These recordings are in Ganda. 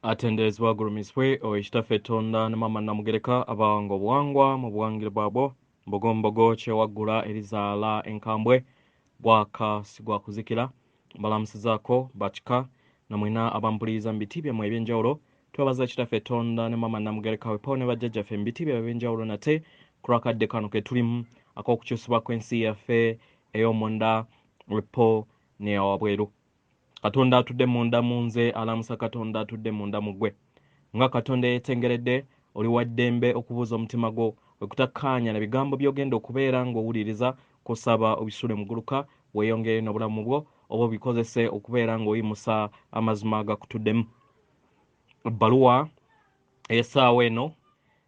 Atenderezebwa agulumizibwe oyo Kitaffe Tonda ne Maama Namugereka abawanga obuwangwa mu buwangire bwabwo mbogombogo kyewaggula erizaala enkambwe gwaka si gwa kuzikira. Mbalamusizaako bakika namwena abampuliriza mu biti byammwe ebyenjawulo. Twebaza Kitaffe Tonda ne Maama Namugereka wepawo ne bajjajjaffe mu biti byabwe ebyenjawulo nate ku lwakadde kano ke tulimu ak'okukyusibwa kw'ensi yaffe ey'omunda wepo n'eyawabweru. Katonda atudde munda mu nze alamusa Katonda atudde munda mu ggwe. Nga Katonda eyeetengeredde, oli wa ddembe okubuuza omutima gwo we kutakkaanya na bigambo by'ogenda okubeera ng'owuliriza kusaba obisule muguluka weeyongere n'obulamu bwo oba obikozese okubeera ng'oyimusa amazima agakutuddemu. Ebbaluwa ey'essaawa eno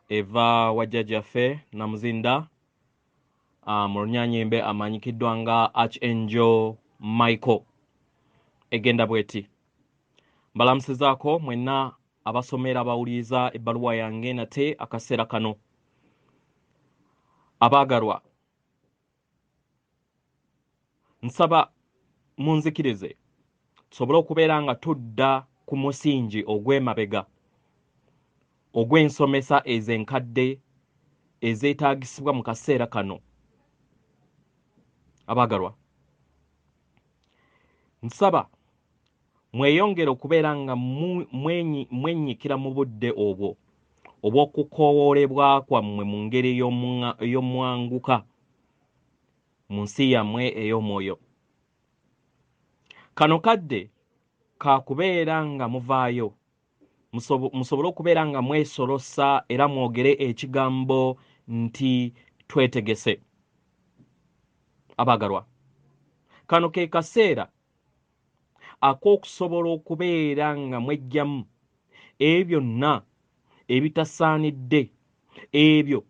eva wa jjajjaffe Namuzinda mu Lunyanyembe amanyikiddwa nga Archangel Michael. Egenda bw'eti: mbalamusizaako mwenna abasomera abawuliriza ebbaluwa yange nate akaseera kano. Abaagalwa, nsaba munzikirize tusobole okubeera nga tudda ku musingi ogw'emabega ogw'ensomesa ezenkadde ezeetaagisibwa mu kaseera kano. Abaagalwa, nsaba mweyongere okubeera nga mwennyikira mu budde obwo obw'okukoowoolebwa kwammwe mu ngeri ey'omwanguka mu nsi yammwe ey'omwoyo. Kano kadde kakubeera nga muvaayo musobole okubeera nga mwesolosa era mwogere ekigambo nti twetegese. Abaagalwa, kano ke kaseera ak'okusobola okubeera nga mweggyamu ebyo byonna ebitasaanidde, ebyo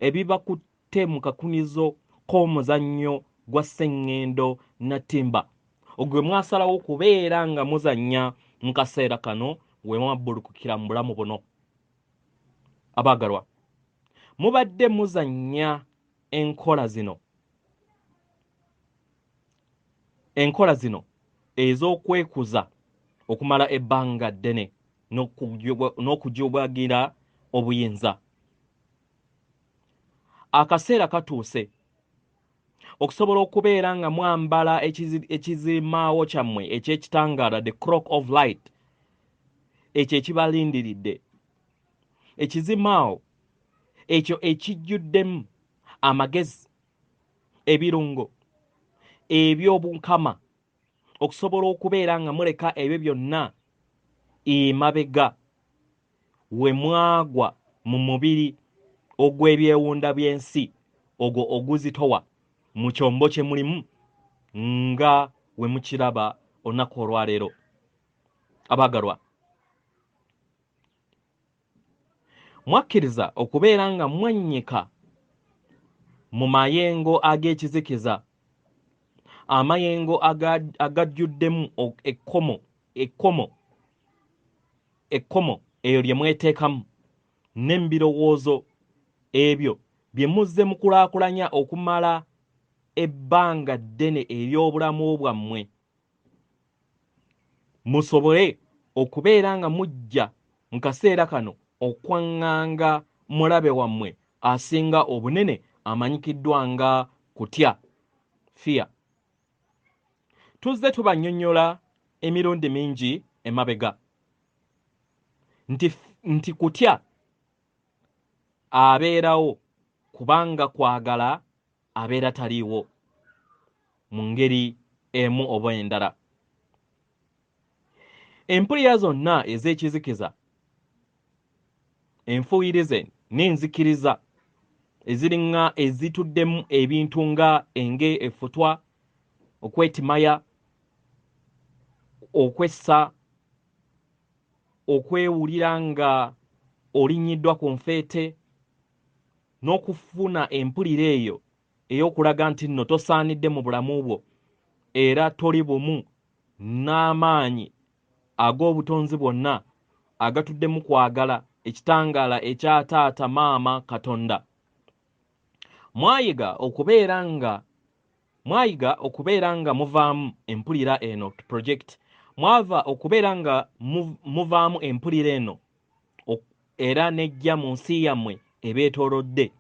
ebibakutte mu kakunizo k'omuzannyo gwa sseŋŋendo na ttimba ogwe mwasalawo okubeera nga muzannya mu kaseera kano we mwabbulukukira mu bulamu buno. Abaagalwa, mubadde muzannya enkola zino ez'okwekuza okumala ebbanga ddene n'okujubagira obuyinza. Akaseera katuuse okusobola okubeera nga mwambala ekizimaawo kyammwe eky'ekitangaala, the cloak of light, ekyo ekibalindiridde, ekizimaawo ekyo ekijjuddemu amagezi, ebirungo eby'obunkama, okusobola okubeera nga muleka ebyo byonna emabega we mwagwa mu mubiri ogw'ebyewunda by'ensi ogwo oguzitowa mu kyombo kye mulimu nga we mukiraba olunaku olwaleero. Abaagalwa, mwakkiriza okubeera nga mwannyika mu mayengo ag'ekizikiza, amayengo agajjuddemu ekkomo eyo lye mweteekamu n'embirowoozo ebyo bye muzze mukulaakulanya okumala ebbanga ddene ery'obulamu bwammwe, musobole okubeera nga mujja mu kaseera kano okwaŋŋanga mulabe wammwe asinga obunene amanyikiddwa nga kutya, fear. Tuzze tubannyonnyola emirundi mingi emabega nti kutya abeerawo kubanga kwagala abeera taliiwo mu ngeri emu oba endala. Empulira zonna ez'ekizikiza, enfuuyirize n'enzikiriza eziringa ezituddemu ebintu nga enge effutwa, okwetimaya, okwessa, okwewulira nga olinnyiddwa ku nfeete, n'okufuna empulira eyo ey'okulaga nti nno tosaanidde mu bulamu bwo era toli bumu n'amaanyi ag'obutonzi bwonna agatuddemu kwagala ekitangaala ekya taata maama Katonda. Mwayiga okubeera nga muvaamu empulira eno project. Mwava okubeera nga muvaamu empulira eno era nejja mu nsi yammwe ebeetoolodde,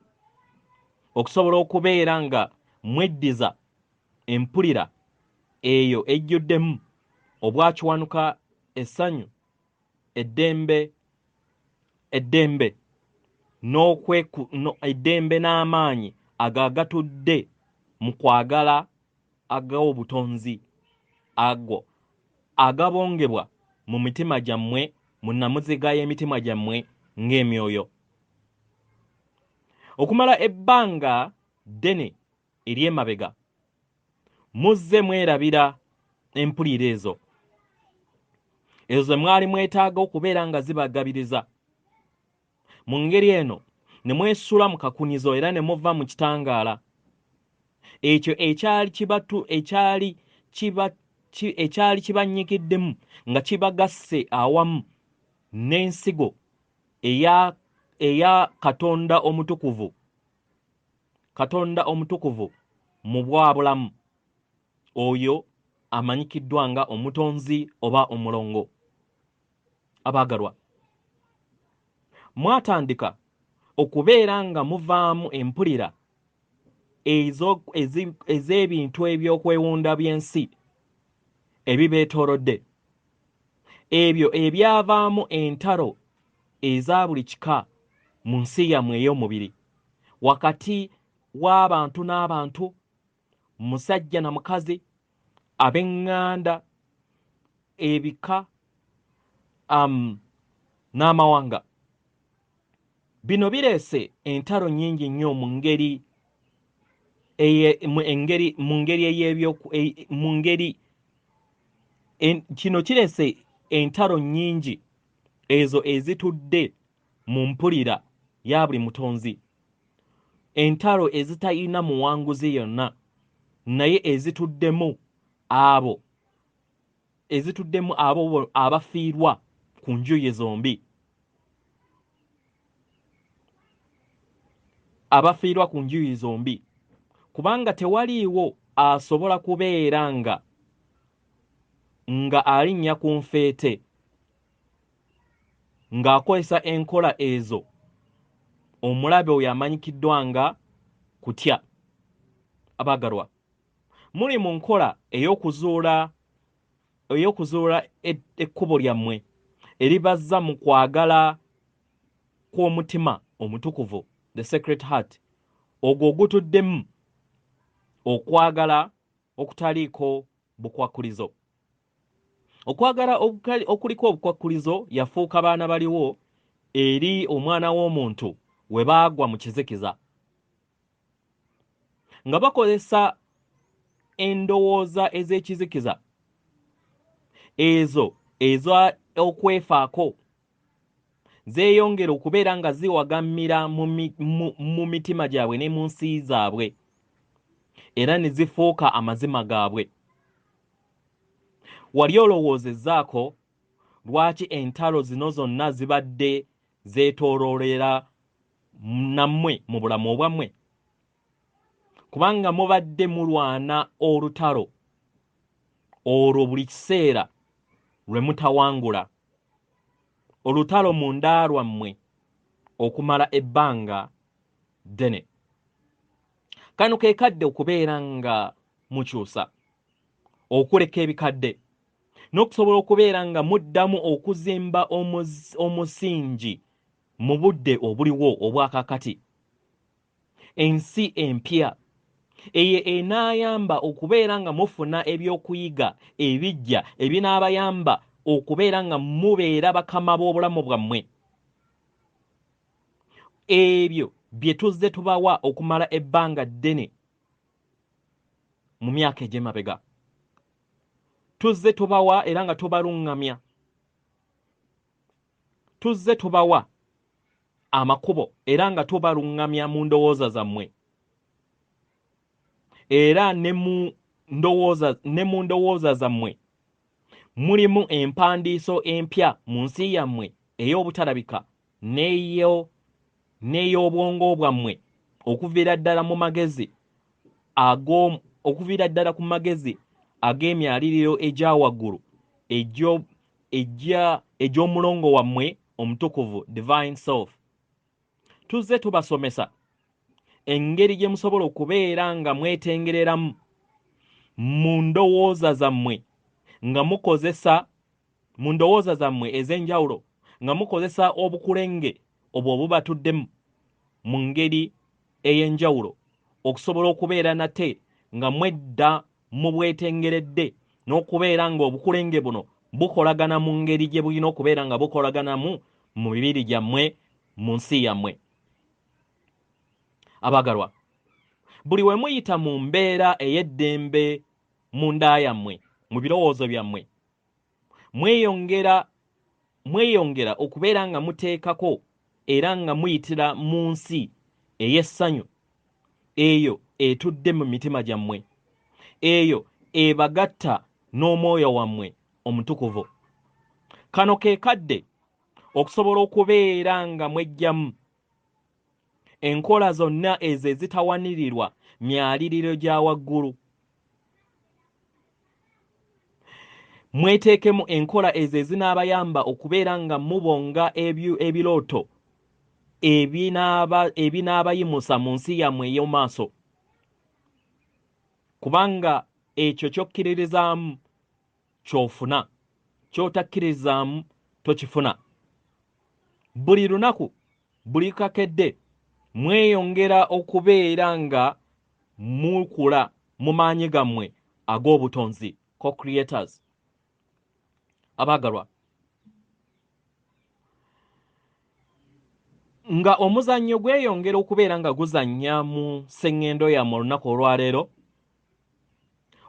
okusobola okubeera nga mweddiza empulira eyo ejjuddemu obwakiwanuka, essanyu, eddembe eddembe n'amaanyi agagatudde mu kwagala ag'obutonzi ago agabongebwa mu mitima gyammwe, mu nnamuziga y'emitima gyammwe ng'emyoyo. Okumala ebbanga ddene ery'emabega muzze mwerabira empulira ezo ze mwali mwetaaga okubeera nga zibagabiriza. Mu ngeri eno ne mwesula mu kakunizo era ne muva mu kitangaala ekyo ekyali kibanyikiddemu nga kibagasse awamu n'ensigo eya Katonda omutukuvu, Katonda omutukuvu mu bwabulamu, oyo amanyikiddwa nga omutonzi oba omulongo. Abaagalwa, mwatandika okubeera nga muvaamu empulira ez'ebintu ebyokwewunda by'ensi ebibeetoolodde, ebyo ebyavaamu entalo eza buli kika mu nsi yammwe ey'omubiri, wakati w'abantu n'abantu, musajja na mukazi, ab'eŋŋanda, ebika n'amawanga. Bino bireese entalo nnyingi nnyo mu ngeri kino kireese entalo nnyingi ezo ezitudde mu mpulira ya buli mutonzi, entalo ezitalina muwanguzi yonna, naye ezituddemu abo abafiirwa ku njuyi zombi, abafiirwa ku njuyi zombi, kubanga tewaliiwo asobola kubeera nga alinnya ku nfeete ng'akozesa enkola ezo omulabe oyo amanyikiddwa nga kutya. Abaagalwa, muli mu nkola ey'okuzuula ekkubo lyammwe eribazza mu kwagala kw'omutima omutukuvu, the sacred heart, ogwo ogutuddemu okwagala okutaliiko bukwakkulizo. Okwagala okuliko obukwakkulizo yafuuka baana baliwo eri omwana w'omuntu we baagwa mu kizikiza, nga bakozesa endowooza ez'ekizikiza ezo eza okwefaako zeeyongera okubeera nga ziwagamira mu mitima gyabwe ne mu nsi zaabwe, era ne zifuuka amazima gaabwe. Wali olowoozezzaako lwaki entalo zino zonna zibadde zeetooloolera nammwe mu bulamu bwammwe? Kubanga mubadde mulwana olutalo olwo buli kiseera lwe mutawangula, olutalo munda lwammwe okumala ebbanga ddene. Kano ke kadde okubeera nga mukyusa, okuleka ebikadde n'okusobola okubeera nga muddamu okuzimba omusingi mu budde obuliwo obwakakati, ensi empya eyo enaayamba okubeera nga mufuna ebyokuyiga ebijja ebinaabayamba okubeera nga mubeera bakama b'obulamu bwammwe. Ebyo bye tuzze tubawa okumala ebbanga ddene mu myaka egy'emabega, tuzze tubawa era nga tubaluŋŋamya, tuzze tubawa amakubo era nga tubaluŋŋamya mu ndowooza zammwe, era ne mu ndowooza zammwe mulimu empandiiso empya mu nsi yammwe ey'obutalabika n'ey'obwongo bwammwe, okuviira ddala mu magezi okuviira ddala ku magezi ag'emyaliriro egya waggulu egy'omulongo wammwe omutukuvu, divine self. Tuzze tubasomesa engeri gye musobola okubeera nga mwetengereramu mu ndowooza zammwe, nga mukozesa mu ndowooza zammwe ez'enjawulo, nga mukozesa obukulenge obwo obubatuddemu mu ngeri ey'enjawulo, okusobola okubeera nate nga mwedda mu bwetengeredde n'okubeera ng'obukulenge buno bukolagana mu ngeri gye bulina okubeera nga bukolaganamu mu mibiri gyammwe, mu nsi yammwe. Abagalwa, buli we muyita mu mbeera ey'eddembe mu nda yammwe, mu birowoozo byammwe, mweyongera okubeera nga muteekako era nga muyitira mu nsi ey'essanyu eyo etudde mu mitima gyammwe, eyo ebagatta n'omwoyo wammwe omutukuvu. Kano ke kadde okusobola okubeera nga mwejjamu enkola zonna ezo ezitawanirirwa myaliriro gya waggulu. Mweteekemu enkola ezo ezinaabayamba okubeera nga mubonga ebirooto ebinaabayimusa mu nsi yammwe ey'omumaaso, kubanga ekyo ky'okkiririzaamu ky'ofuna, ky'otakkiririzaamu tokifuna. Buli lunaku, buli kakedde, mweyongera okubeera nga mukula mu maanyi gammwe ag'obutonzi, co-creators. Abaagalwa, nga omuzannyo gweyongera okubeera nga guzannya mu sseŋŋendo yammwe olunaku olwaleero,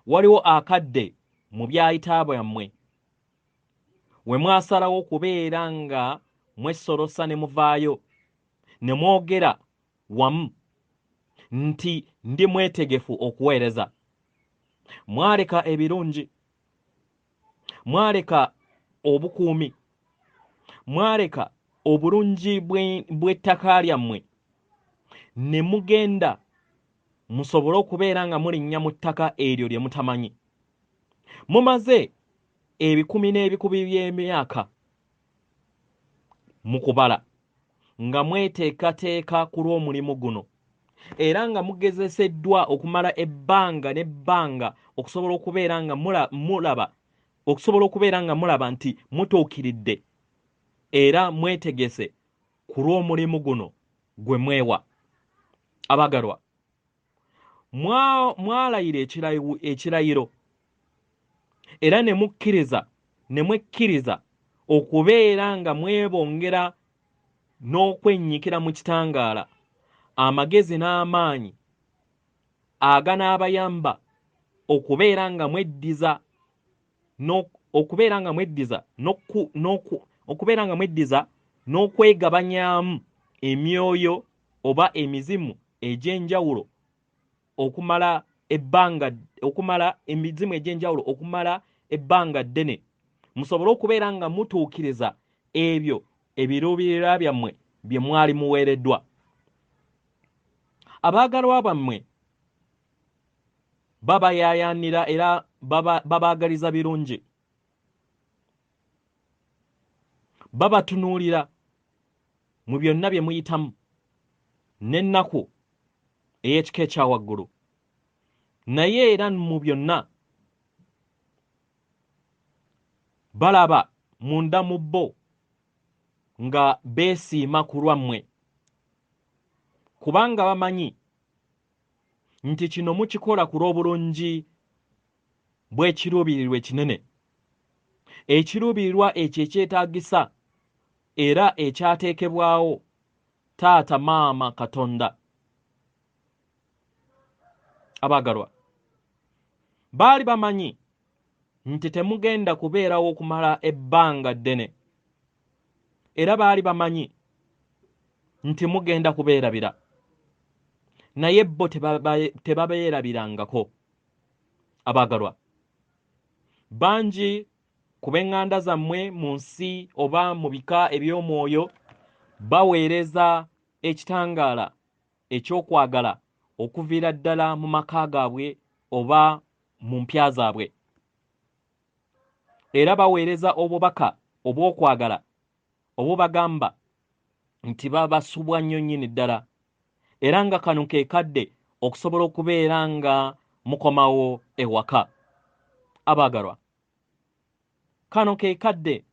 waliwo akadde mu byayita byammwe we mwasalawo okubeera nga mwesolosa ne muvaayo ne mwogera wamu nti ndi mwetegefu okuweereza. Mwaleka ebirungi, mwaleka obukuumi, mwaleka obulungi bw'ettaka lyammwe ne mugenda musobole okubeera nga mulinnya mu ttaka eryo lye mutamanyi. Mumaze ebikumi n'ebikumi by'emyaka mu kubala nga mweteekateeka ku lw'omulimu guno, era nga mugezeseddwa okumala ebbanga n'ebbanga okusobola okubeera nga mulaba, okusobola okubeera nga mulaba nti mutuukiridde era mwetegese ku lw'omulimu guno gwe mwewa. Abagalwa, mwalayira ekirayiro era ne mukkiriza ne mwekkiriza okubeera nga mwebongera n'okwennyikira mu kitangaala amagezi n'amaanyi aganaabayamba okubeera nga mweddiza okubeera nga mweddiza okubeera nga mweddiza n'okwegabanyaamu emyoyo oba emizimu egy'enjawulo okumala ebbanga, okumala emizimu egy'enjawulo okumala ebbanga ddene, musobole okubeera nga mutuukiriza ebyo ebiruubirirwa byammwe bye mwali muweereddwa. Abaagalwa bammwe babayaayaanira era babaagaliza birungi, babatunuulira mu byonna bye muyitamu n'ennaku ey'ekika ekya waggulu, naye era mu byonna balaba munda mu bo nga beesiima ku lwammwe, kubanga bamanyi nti kino mukikola ku lw'obulungi bw'ekiruubirirwa ekinene, ekiruubirirwa ekyo ekyetaagisa era ekyateekebwawo taata maama Katonda. Abaagalwa, baali bamanyi nti temugenda kubeerawo okumala ebbanga ddene, era baali bamanyi nti mugenda kubeerabira, naye bo tebabeerabirangako. Abaagalwa, bangi ku b'eŋŋanda zammwe mu nsi oba mu bika eby'omwoyo baweereza ekitangaala eky'okwagala okuviira ddala mu maka gaabwe oba mu mpya zaabwe. Era baweereza obubaka obw'okwagala obubagamba nti babasubwa nnyo nnyini ddala, era nga kano ke kadde okusobola okubeera nga mukomawo ewaka. Abaagalwa, kano ke kadde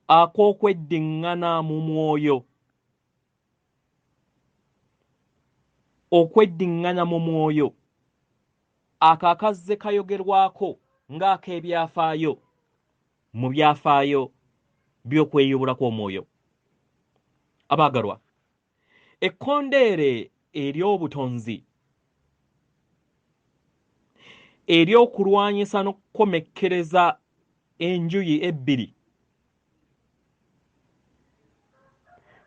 ak'okweddiŋŋana mu mwoyo, okweddiŋŋana mu mwoyo ako akazze kayogerwako ng'ak'ebyafaayo mu byafaayo by'okweyubula kw'omwoyo. Abaagalwa, ekkondeere ery'obutonzi ery'okulwanyisa n'okukomekkereza enjuyi ebbiri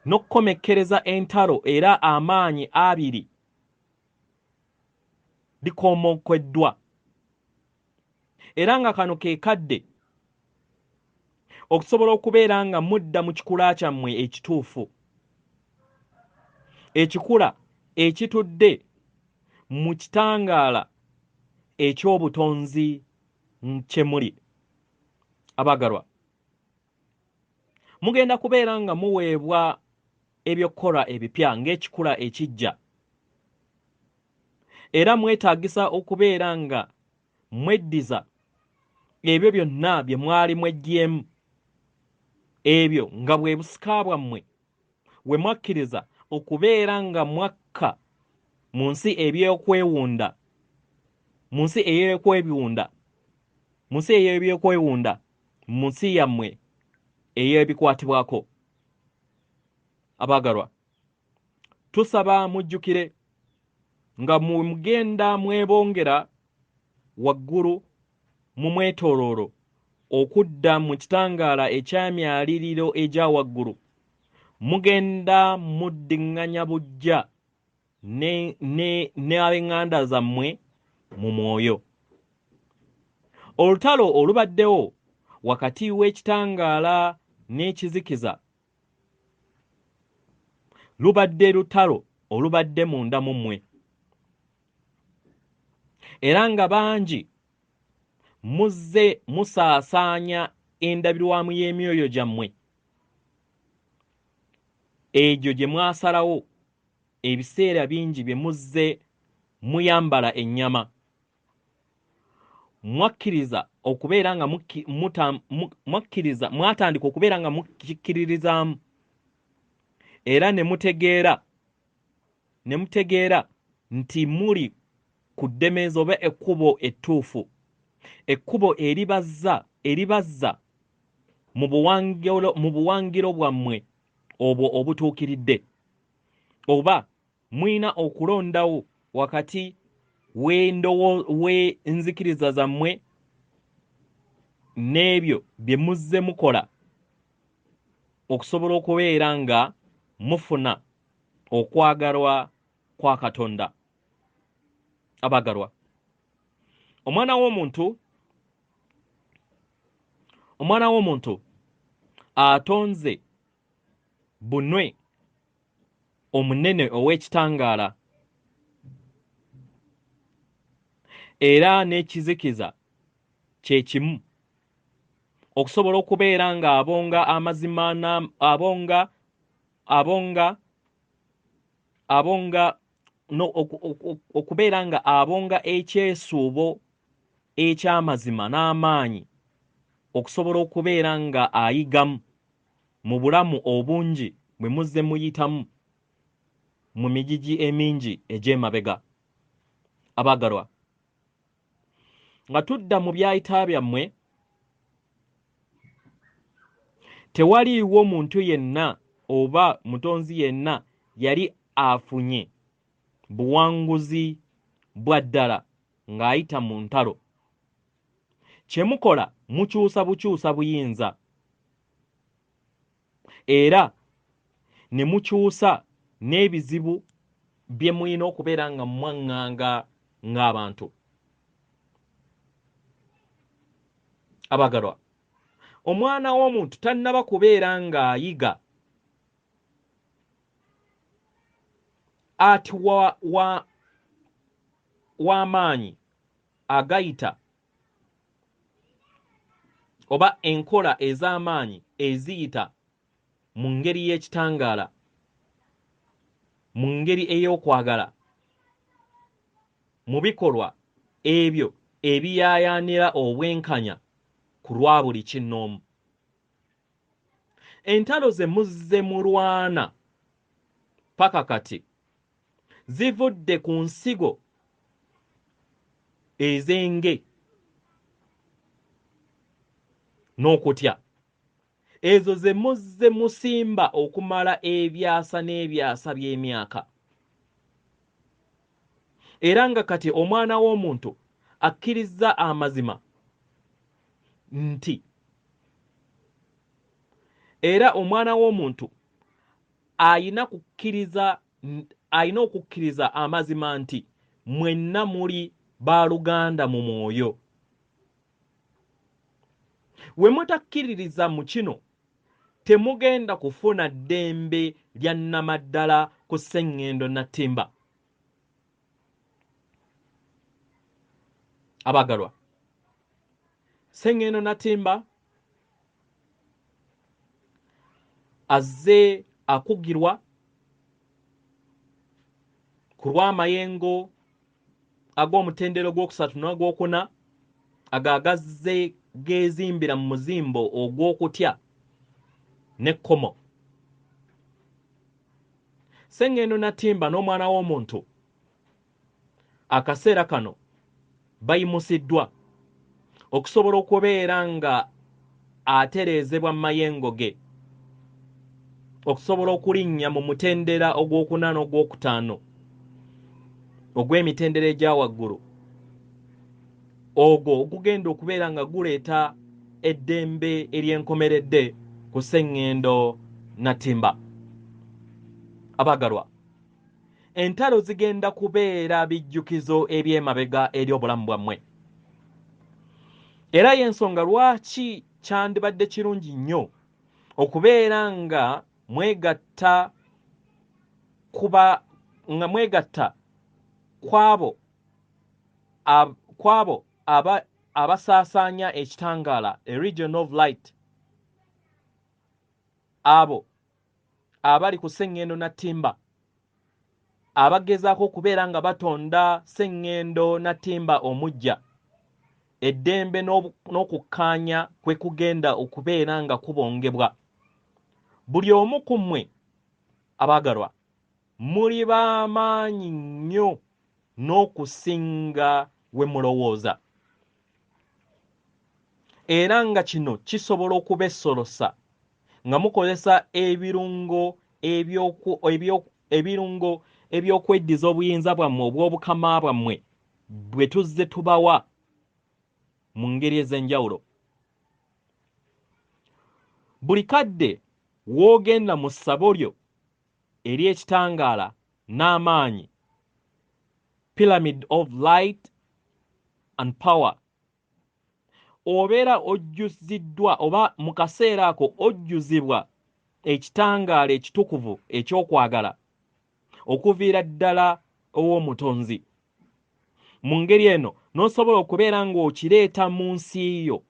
n'okukomekkereza entalo era amaanyi abiri likomokeddwa, era nga kano ke kadde okusobola okubeera nga mudda mu kikula kyammwe ekituufu, ekikula ekitudde mu kitangaala eky'obutonzi kye muli. Abaagalwa, mugenda kubeera nga muweebwa ebyokukola ebipya ng'ekikula ekijja, era mwetaagisa okubeera nga mweddiza ebyo byonna bye mwali mweggyemu, ebyo nga bwe busika bwammwe we mwakkiriza okubeera nga mwakka mu nsi ebyokwewunda, mu nsi ey'okwebiwunda, mu nsi ey'ebyokwewunda, mu nsi yammwe ey'ebikwatibwako. Abaagalwa, tusaba mujjukire nga mugenda mwebongera waggulu mu mwetooloolo okudda mu kitangaala eky'emyaliriro egya waggulu, mugenda muddiŋŋanya buggya n'ab'eŋŋanda zammwe mu mwoyo. Olutalo olubaddewo wakati w'ekitangaala n'ekizikiza lubadde lutalo olubadde munda mu mmwe, era nga bangi muzze musaasaanya endabirwamu y'emyoyo gyammwe egyo gye mwasalawo ebiseera bingi bye muzze muyambala ennyama. Mwakkiriza okubeera nga mwakkiriza, mwatandika okubeera nga mukikkiririzaamu, era ne mutegeera nti muli ku ddemeezi oba ekkubo ettuufu, ekkubo eribazza mu buwangiro bwammwe obwo obutuukiridde. Oba mulina okulondawo wakati w'enzikiriza zammwe n'ebyo bye muzze mukola okusobola okubeera nga mufuna okwagalwa kwa Katonda. Abaagalwa, omwana w'omuntu atonze bunwe omunene ow'ekitangaala era n'ekizikiza kye kimu, okusobola okubeera ng'abonga amazima okubeera nga abonga ekyesuubo eky'amazima n'amaanyi okusobola okubeera nga ayigamu mu bulamu obungi bwe muzze muyitamu mu migigi emingi egy'emabega. Abaagalwa, nga tudda mu byayita byammwe, tewaliiwo muntu yenna oba mutonzi yenna yali afunye buwanguzi bwa ddala ng'ayita mu ntalo. Kye mukola mukyusa bukyusa buyinza, era ne mukyusa n'ebizibu bye mulina okubeera nga mwaŋŋanga ng'abantu. Abaagalwa, omwana w'omuntu tannaba kubeera ng'ayiga ati w'amaanyi agayita Oba enkola ez'amaanyi eziyita mu ngeri y'ekitangaala, mu ngeri ey'okwagala, mu bikolwa ebyo ebiyaayaanira obwenkanya ku lwa buli kinnoomu. Entalo ze muzze mulwana paka kati zivudde ku nsigo ez'enge n'okutya, ezo ze muzze musimba okumala ebyasa n'ebyasa by'emyaka. Era nga kati omwana w'omuntu akkirizza amazima nti era omwana w'omuntu ayina kukkiriza, ayina okukkiriza amazima nti mwenna muli baluganda mu mwoyo. We mutakkiririza mu kino, temugenda kufuna ddembe lya nnamaddala ku Sseŋŋendo Nattimba. Abagalwa, Sseŋŋendo Nattimba azze akugirwa ku lw'amayengo ag'omutendera ogwokusatu n'ogwokuna agagazze geezimbira mu muzimbo ogw'okutya n'ekkomo. Sseŋŋendo Nattimba n'omwana w'omuntu akaseera kano bayimusiddwa okusobola okubeera nga atereezebwa mu mayengo ge okusobola okulinnya mu mutendera ogwokuna n'ogwokutaano ogw'emitendera egya waggulu, ogwo ogugenda okubeera nga guleeta eddembe ery'enkomeredde ku Sseŋŋendo Nattimba. Abagalwa, entalo zigenda kubeera bijjukizo eby'emabega eri obulamu bwammwe. Era y'ensonga lwaki kyandibadde kirungi nnyo okubeera nga mwegatta kuba nga mwegatta kwabo kwabo abasaasaanya ekitangaala, a region of light, abo abali ku Sseŋŋendo Nattimba, abagezaako okubeera nga batonda Sseŋŋendo Nattimba omuggya, eddembe n'okukkaanya kwe kugenda okubeera nga kubongebwa. Buli omu ku mmwe abaagalwa muli b'amaanyi nnyo n'okusinga we mulowooza, era nga kino kisobola okubesolosa nga mukozesa ebirungo eby'okweddiza obuyinza bwammwe obw'obukama bwammwe bwe tuzze tubawa mu ngeri ez'enjawulo. Buli kadde w'ogenda mu ssabo lyo ery'ekitangaala n'amaanyi, pyramid of light and power, obeera ojjuziddwa oba mu kaseera ako ojjuzibwa ekitangaala ekitukuvu eky'okwagala okuviira ddala ow'omutonzi. Mu ngeri eno n'osobola okubeera ng'okireeta mu nsi yo,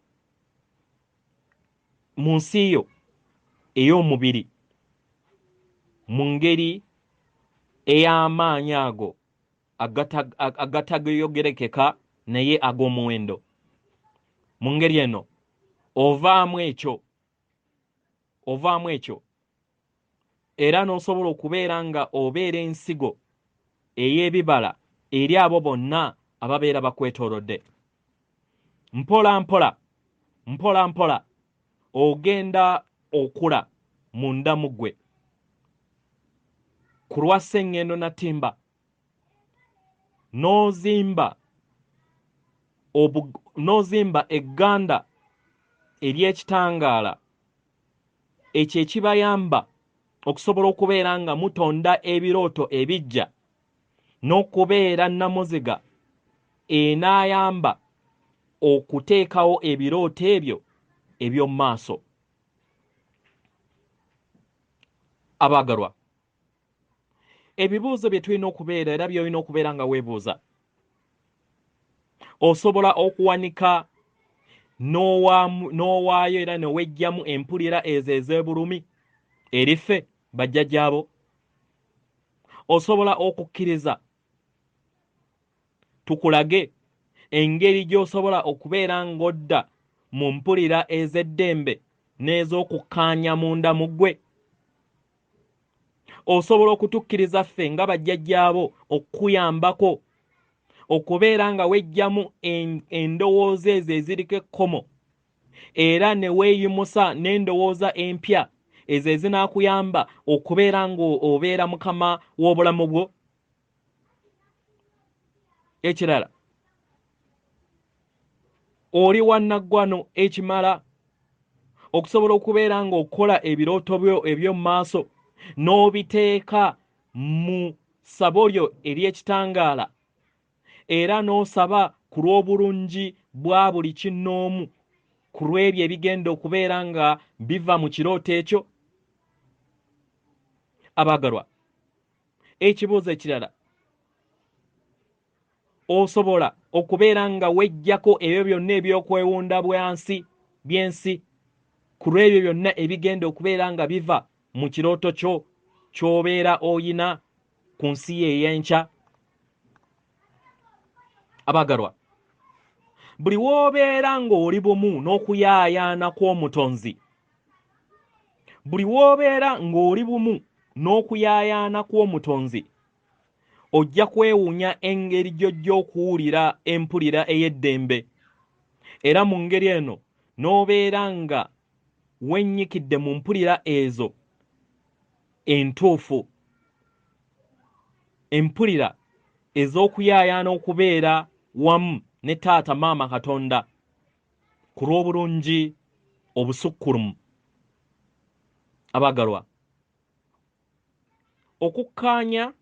mu nsi yo ey'omubiri, mu ngeri ey'amaanyi ago agatageyogerekeka naye ag'omuwendo. Mu ngeri eno ovaamu ekyo era n'osobola okubeera nga obeera ensigo ey'ebibala eri abo bonna ababeera bakwetoolodde. Mpola mpola mpola mpola ogenda okula munda mu ggwe. Ku lwa Sseŋŋendo Nattimba n'ozimba egganda ery'ekitangaala ekyo ekibayamba okusobola okubeera nga mutonda ebirooto ebijja n'okubeera nnamuziga enaayamba okuteekawo ebirooto ebyo eby'omu maaso. Abaagalwa, ebibuuzo bye tulina okubeera era by'olina okubeera nga weebuuza. Osobola okuwanika N'owaayo era ne wejjamu empulira ezo ez'ebulumi erife bajjajjaabo? Osobola okukkiriza tukulage engeri gy'osobola okubeera ng'odda mu mpulira ez'eddembe n'ez'okukkaanya munda mu ggwe? Osobola okutukkiriza ffe nga bajjajjaabo okukuyambako okubeera nga wejjamu endowooza ezo eziriko ekkomo era ne weeyimusa n'endowooza empya ezo ezinaakuyamba okubeera ng'obeera mukama w'obulamu bwo? Ekirala, oli wannaggwano ekimala okusobola okubeera ng'okola ebirooto byo eby'omu maaso n'obiteeka mu ssabo lyo ery'ekitangaala era n'osaba ku lw'obulungi bwa buli kinnoomu ku lw'ebyo ebigenda okubeera nga biva mu kirooto ekyo? Abaagalwa, ekibuuzo ekirala, osobola okubeera nga wejjako ebyo byonna ebyokwewunda bwansi by'ensi ku lw'ebyo byonna ebigenda okubeera nga biva mu kirooto kyo ky'obeera oyina ku nsi ye ey'enkya? Abaagalwa, buli w'obeera ng'oli bumu n'okuyaayaana kw'omutonzi, buli w'obeera ng'oli bumu n'okuyaayaana kw'omutonzi, ojja kwewuunya engeri gy'ojja okuwulira empulira ey'eddembe, era mu ngeri eno n'obeera nga wennyikidde mu mpulira ezo entuufu, empulira ez'okuyaayaana okubeera wamu ne taata maama Katonda ku lw'obulungi obusukkulumu. Abaagalwa, okukkaanya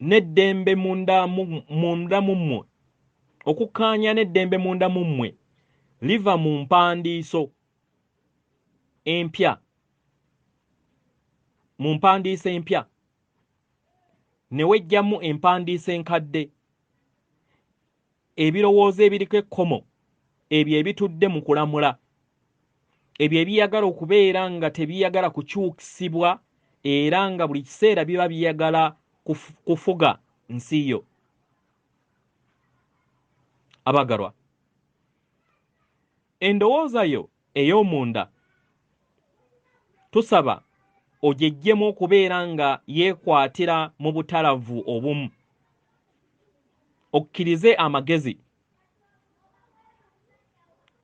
n'eddembe munda mu mmwe, okukkaanya n'eddembe munda mu mmwe liva mu mpandiiso empya, mu mpandiiso empya ne wejjamu empandiiso enkadde, ebirowoozo ebiriko ekkomo, ebyo ebitudde mu kulamula, ebyo ebiyagala okubeera nga tebiyagala kukyusibwa era nga buli kiseera biba biyagala kufuga nsi yo. Abaagalwa, endowooza yo ey'omunda tusaba ogyeggyemu okubeera nga yeekwatira mu butalavu obumu, okkirize amagezi,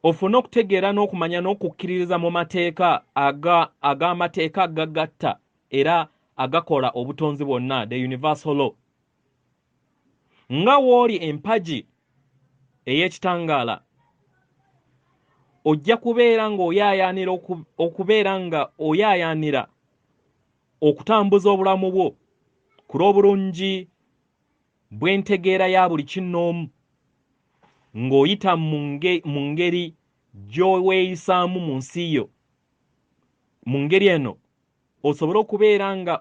ofune okutegeera n'okumanya n'okukkiririza mu mateeka ag'amateeka agagatta era agakola obutonzi bwonna, the universal law. Nga w'oli empagi ey'ekitangaala, ojja kubeera ng'oyaayaanira okubeera nga oyaayaanira okutambuza obulamu bwo ku lw'obulungi bw'entegeera ya buli kinnoomu, ng'oyita mu ngeri gy'oweeyisaamu mu nsi yo. Mu ngeri eno osobole okubeera nga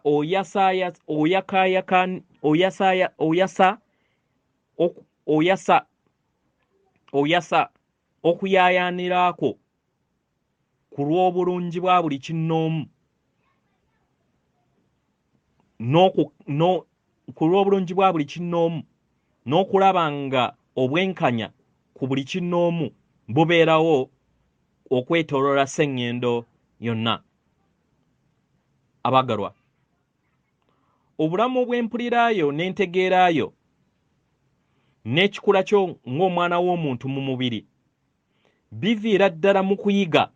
oyasa okuyaayaanirako ku lw'obulungi bwa buli kinnoomu ku lw'obulungi bwa buli kinnoomu n'okulaba nga obwenkanya ku buli kinnoomu bubeerawo okwetooloola sseŋŋendo yonna. Abaagalwa, obulamu bw'empulirayo n'entegeerayo n'ekikula kyo ng'omwana w'omuntu mu mubiri biviira ddala mu kuyiga,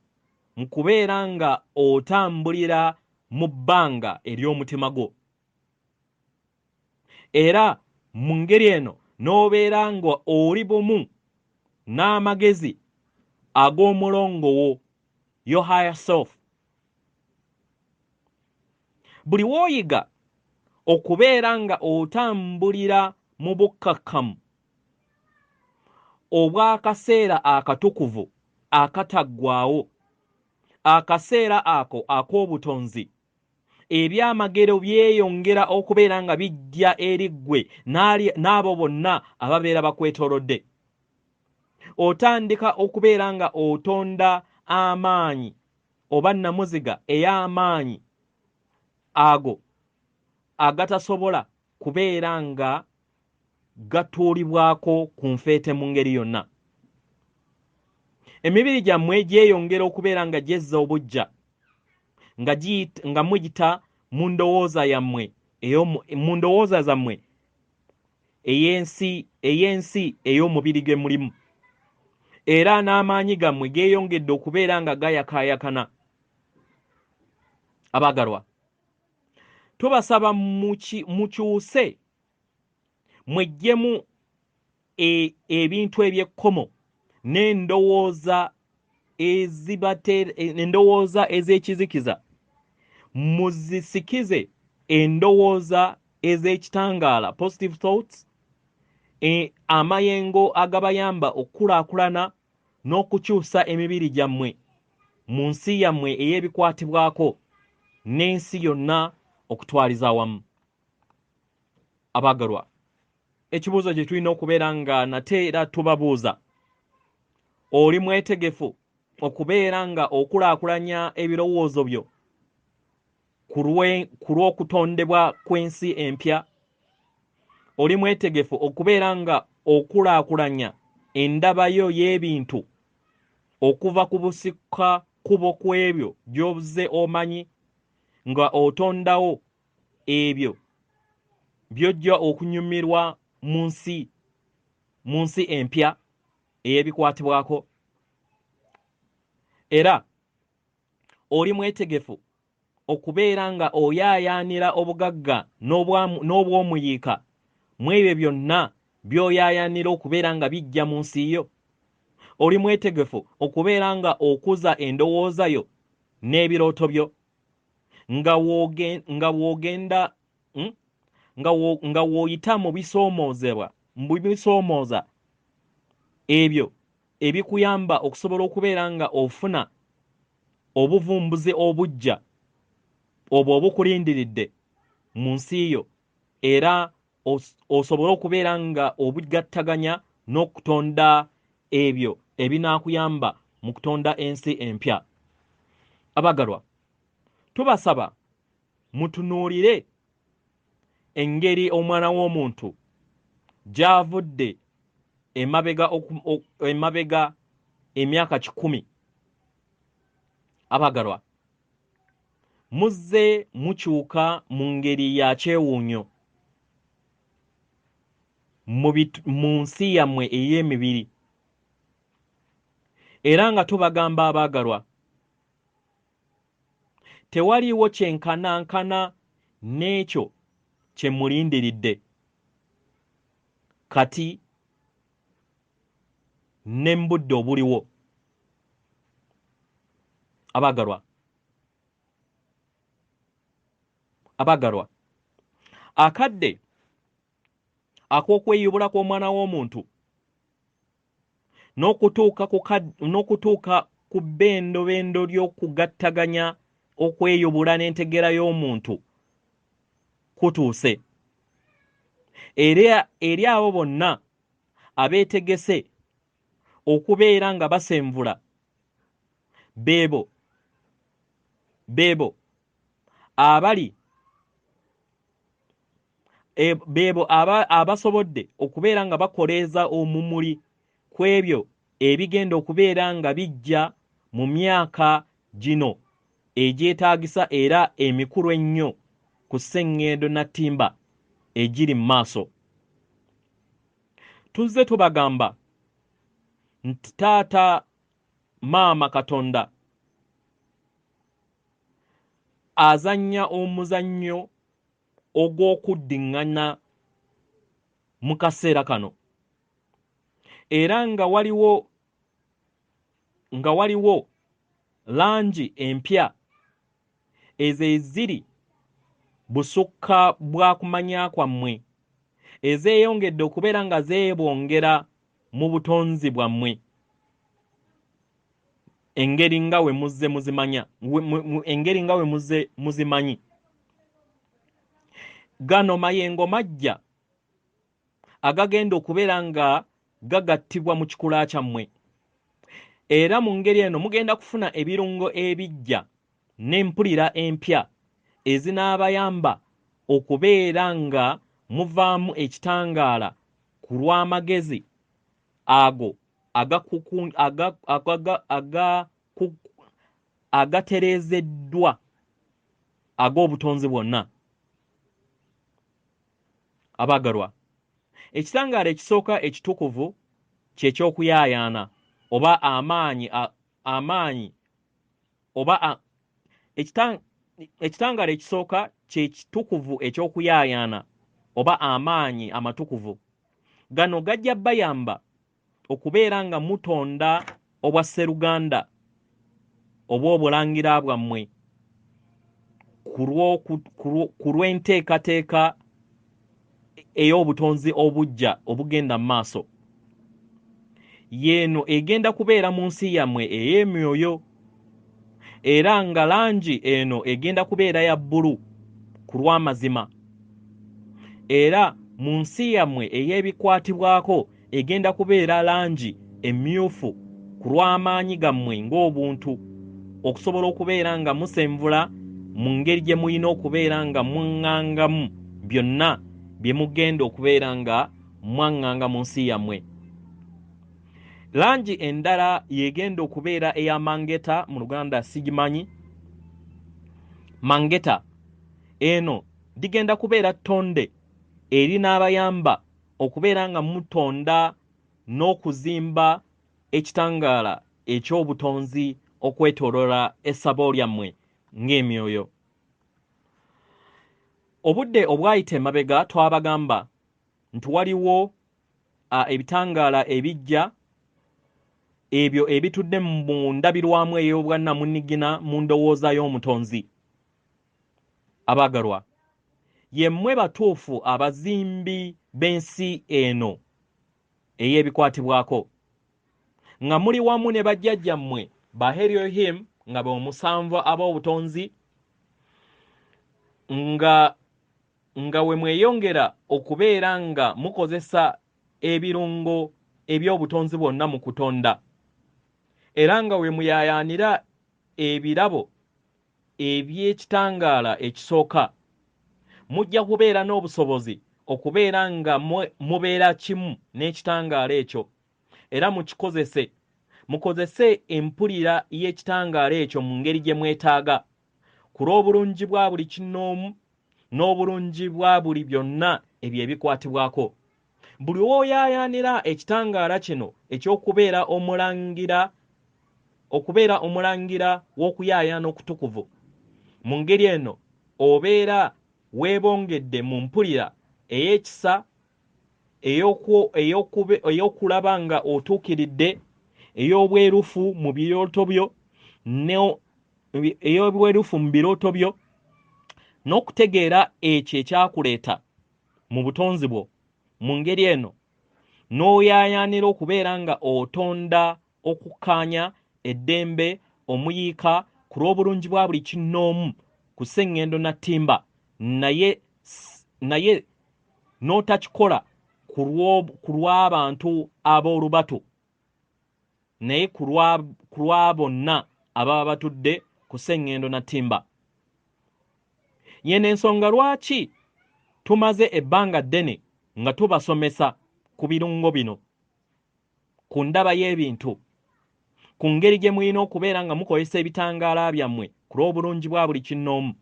mu kubeera nga otambulira mu bbanga ery'omutima gwo, era mu ngeri eno n'obeera nga oli bumu n'amagezi ag'omulongo wo, your higher self. Buli w'oyiga okubeera nga otambulira mu bukkakkamu obw'akaseera akatukuvu akataggwaawo, akaseera ako ak'obutonzi, ebyamagero byeyongera okubeera nga bijja eri ggwe n'abo bonna ababeera bakwetoolodde. Otandika okubeera nga otonda amaanyi oba nnamuziga ey'amaanyi ago agatasobola kubeera nga gatuulibwako ku nfeete mu ngeri yonna. Emibiri gyammwe gyeyongera okubeera nga gyezza obuggya nga muyita mu ndowooza yammwe mu ndowooza zammwe ey'ensi ey'omubiri gwe mulimu. Era n'amaanyi gammwe geeyongedde okubeera nga gayakaayakana. Abaagalwa, tubasaba mukyuse, mweggyemu ebintu eby'ekkomo n'endowooza endowooza ez'ekizikiza, muzisikize endowooza ez'ekitangaala, positive thoughts, amayengo agabayamba okukulaakulana n'okukyusa emibiri gyammwe mu nsi yammwe ey'ebikwatibwako n'ensi yonna okutwaliza awamu. Abaagalwa, ekibuuzo kye tulina okubeera nga nate era tubabuuza, oli mwetegefu okubeera nga okulaakulanya ebirowoozo byo ku lw'okutondebwa kw'ensi empya? Oli mwetegefu okubeera nga okulaakulanya endabayo y'ebintu okuva ku busika kubo kw'ebyo by'ozze omanyi, nga otondawo ebyo by'ojja okunyumirwa mu nsi empya ey'ebikwatibwako? Era oli mwetegefu okubeera nga oyaayaanira obugagga n'obw'omuyiika mu ebyo byonna by'oyaayaanira okubeera nga bijja mu nsi yo? Oli mwetegefu okubeera nga okuza endowooza yo n'ebirooto byo nga w'oyita mu bisoomooza ebyo ebikuyamba okusobola okubeera nga ofuna obuvumbuzi obuggya obwo obukulindiridde mu nsi yo, era osobole okubeera nga obugattaganya n'okutonda ebyo ebinaakuyamba mu kutonda ensi empya? Abagalwa, tubasaba mutunuulire engeri omwana w'omuntu gy'avudde emabega emyaka 100. Abagalwa, muzze mukyuka mu ngeri ya kyewuunyo mu nsi yammwe ey'emibiri. Era nga tubagamba abaagalwa, tewaliiwo kyenkanankana n'ekyo kye mulindiridde kati ne mu budde obuliwo. Abaagalwa, akadde ak'okweyubula kw'omwana w'omuntu n'okutuuka ku bbendobendo ly'okugattaganya okweyubula n'entegeera y'omuntu kutuuse. Eri abo bonna abeetegese okubeera nga basenvula, beebo abali beebo abasobodde okubeera nga bakoleeza omumuli ku ebyo ebigenda okubeera nga bijja mu myaka gino egyetaagisa era emikulu ennyo ku sseŋŋendo nattimba egiri mu maaso. Tuzze tubagamba nti taata maama Katonda azannya omuzannyo ogw'okuddiŋŋana mu kaseera kano, era nga waliwo langi empya ezo eziri busukka bwa kumanya kwammwe, ezeeyongedde okubeera nga zeebongera mu butonzi bwammwe engeri nga we muzze muzimanya, engeri nga we muzze muzimanyi. Gano mayengo majja agagenda okubeera nga gagattibwa mu kikula kyammwe. Era mu ngeri eno mugenda kufuna ebirungo ebiggya n'empulira empya ezinaabayamba okubeera nga muvaamu ekitangaala ku lw'amagezi ago agatereezeddwa ag'obutonzi bwonna. Abaagalwa, ekitangaala ekisooka ekitukuvu kye ky'okuyaayaana oba amaanyi oba ekitangaala ekisooka kye kitukuvu eky'okuyaayaana oba amaanyi amatukuvu. Gano gajja bayamba okubeera nga mutonda obwa sseruganda obw'obulangira bwammwe ku lw'enteekateeka ey'obutonzi obuggya obugenda mu maaso. Yeeno egenda kubeera mu nsi yammwe ey'emyoyo, era nga langi eno egenda kubeera ya bbulu ku lw'amazima. Era mu nsi yammwe ey'ebikwatibwako egenda kubeera langi emmyufu ku lw'amaanyi gammwe ng'obuntu, okusobola okubeera nga musenvula mu ngeri gye mulina okubeera nga muŋŋangamu byonna bye mugenda okubeera nga mwaŋŋanga mu nsi yammwe. Langi endala yegenda okubeera eya mangeta, mu Luganda sigimanyi. Mangeta eno ligenda kubeera ttonde erinaabayamba okubeera nga mutonda n'okuzimba ekitangaala eky'obutonzi okwetooloola essabo lyammwe ng'emyoyo. Obudde obwayita emabega twabagamba nti waliwo ebitangaala ebijja ebyo ebitudde mu ndabirwamu ey'obwannamunigina mu ndowooza y'omutonzi. Abaagalwa, ye mmwe batuufu abazimbi b'ensi eno ey'ebikwatibwako, nga muli wamu ne bajjajjammwe ba Elohim nga be omusanvu ab'obutonzi, nga we mweyongera okubeera nga mukozesa ebirungo eby'obutonzi bwonna mu kutonda, era nga we muyaayaanira ebirabo eby'ekitangaala ekisooka, mujja kubeera n'obusobozi okubeera nga mubeera kimu n'ekitangaala ekyo, era mukikozese. Mukozese empulira y'ekitangaala ekyo mu ngeri gye mwetaaga ku lw'obulungi bwa buli kinnoomu n'obulungi bwa buli byonna ebyo ebikwatibwako. Buli w'oyaayaanira ekitangaala kino eky'okubeera omulangira, okubeera omulangira w'okuyaayaana okutukuvu, mu ngeri eno obeera weebongedde mu mpulira ey'ekisa, ey'okulaba nga otuukiridde, ey'obwerufu mu birooto byo, ey'obwerufu mu birooto byo, n'okutegeera ekyo ekyakuleeta mu butonzi bwo. Mu ngeri eno n'oyaayaanira okubeera nga otonda okukkaanya, eddembe, omuyiika ku lw'obulungi bwa buli kinnoomu ku sseŋŋendo na ttimba, naye n'otakikola ku lw'abantu ab'olubatu, naye ku lwa bonna ababa batudde ku sseŋŋendo na ttimba. Yeno ensonga lwaki tumaze ebbanga ddene nga tubasomesa ku birungo bino, ku ndaba y'ebintu, ku ngeri gye mulina okubeera nga mukozesa ebitangaala byammwe ku lw'obulungi bwa buli kinnoomu,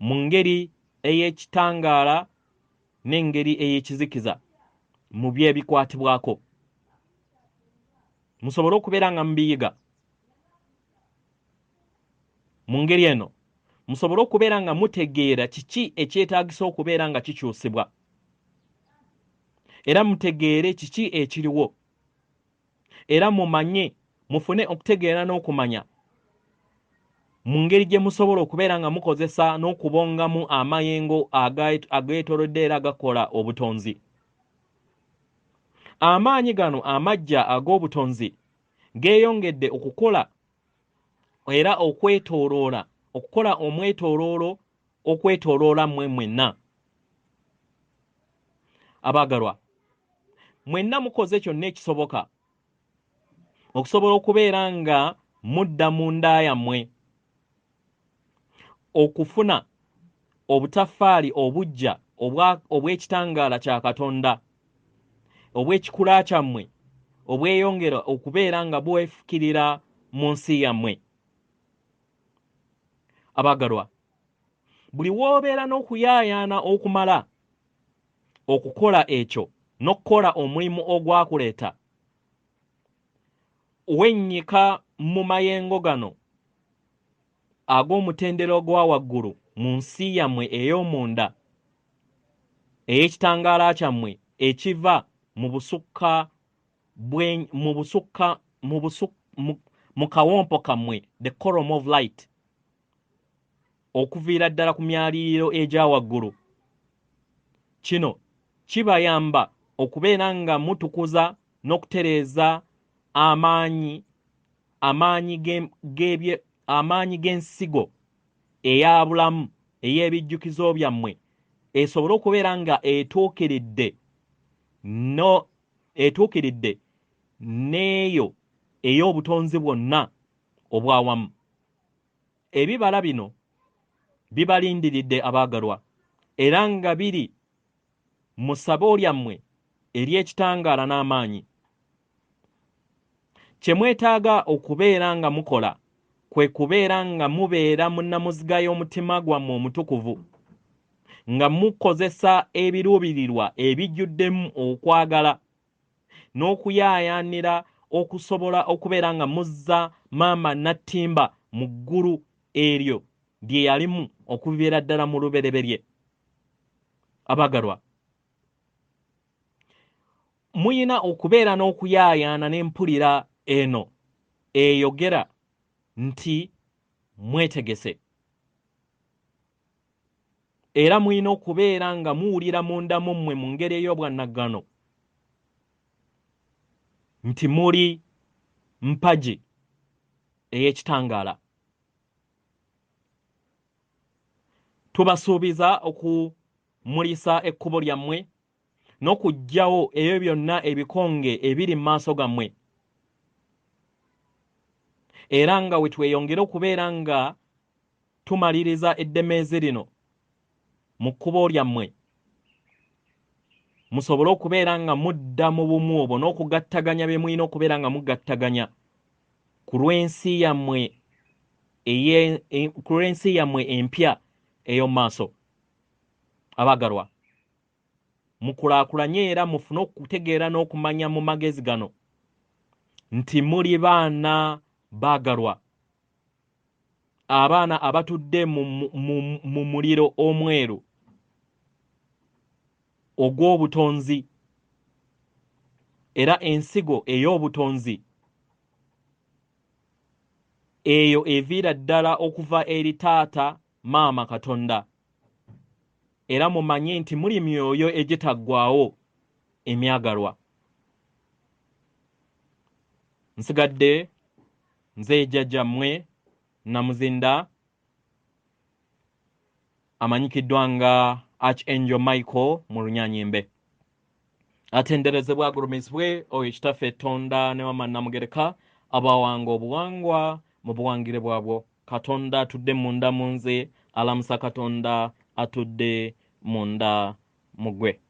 mu ngeri ey'ekitangaala n'engeri ey'ekizikiza mu by'ebikwatibwako, musobole okubeera nga mubiyiga. Mu ngeri eno musobole okubeera nga mutegeera kiki ekyetaagisa okubeera nga kikyusibwa, era mutegeere kiki ekiriwo, era mumanye, mufune okutegeera n'okumanya mu ngeri gye musobola okubeera nga mukozesa n'okubongamu amayengo ageetoolodde era agakola obutonzi. Amaanyi gano amaggya ag'obutonzi geeyongedde okukola era okwetooloola, okukola omwetooloolo okwetooloola mmwe mwenna. Abaagalwa, Mwenna mukoze kyonna ekisoboka okusobola okubeera nga mudda mu nda yammwe okufuna obutaffaali obuggya obw'ekitangaala kya Katonda, obw'ekikula kyammwe obweyongera okubeera nga bwefukirira mu nsi yammwe. Abaagalwa, buli w'obeera n'okuyaayaana okumala okukola ekyo n'okukola omulimu ogwakuleeta, wennyika mu mayengo gano ag'omutendera ogwa waggulu mu nsi yammwe ey'omunda ey'ekitangaala kyammwe ekiva mu busukka mu busukka mu kawompo kammwe, the column of light, okuviira ddala ku myaliiro egya waggulu. Kino kibayamba okubeera nga mutukuza n'okutereeza amaanyi g'ensigo eya bulamu ey'ebijjukizo byammwe esobole okubeera nga etuukiridde n'eyo ey'obutonzi bwonna obwawamu. Ebibala bino bibalindiridde abaagalwa, era nga biri mu ssabo lyammwe ery'ekitangaala n'amaanyi. Kye mwetaaga okubeera nga mukola kwe kubeera nga mubeera mu nnamuziga y'omutima gwammwe omutukuvu, nga mukozesa ebiruubirirwa ebijjuddemu okwagala n'okuyaayaanira okusobola okubeera nga muzza maama Nattimba mu ggulu eryo lye yalimu okuviira ddala mu lubereberye. Abaagalwa, muyina okubeera n'okuyaayaana n'empulira eno eyogera nti mwetegese, era muyina okubeera nga muwulira munda mu mmwe mu ngeri ey'obwannaggano nti muli mpagi ey'ekitangaala. Tubasuubiza okumulisa ekkubo lyammwe n'okuggyawo ebyo byonna ebikonge ebiri mu maaso gammwe, era nga we tweyongera okubeera nga tumaliriza eddemeezi lino mu kkubo lyammwe, musobole okubeera nga mudda mu bumu obwo n'okugattaganya bye mulina okubeera nga mugattaganya ku lw'ensi yammwe ku lw'ensi yammwe empya ey'omu maaso. Abaagalwa, mukulaakulanye era mufune okutegeera n'okumanya mu magezi gano nti muli baana baagalwa, abaana abatudde mu muliro omweru ogw'obutonzi, era ensigo ey'obutonzi eyo eviira ddala okuva eri taata maama Katonda. Era mumanye nti muli myoyo egitaggwaawo emyagalwa. Nsigadde nze jjajjammwe Namuzinda, amanyikiddwa nga Archangel Michael mu Lunyanyembe. Atenderezebwa agulumizibwe oyo Kitaffe Tonda ne Mama Namugereka, abawanga obuwangwa mu buwangire bwabwo. Katonda atudde munda mu nze, alamusa Katonda atudde munda mu ggwe.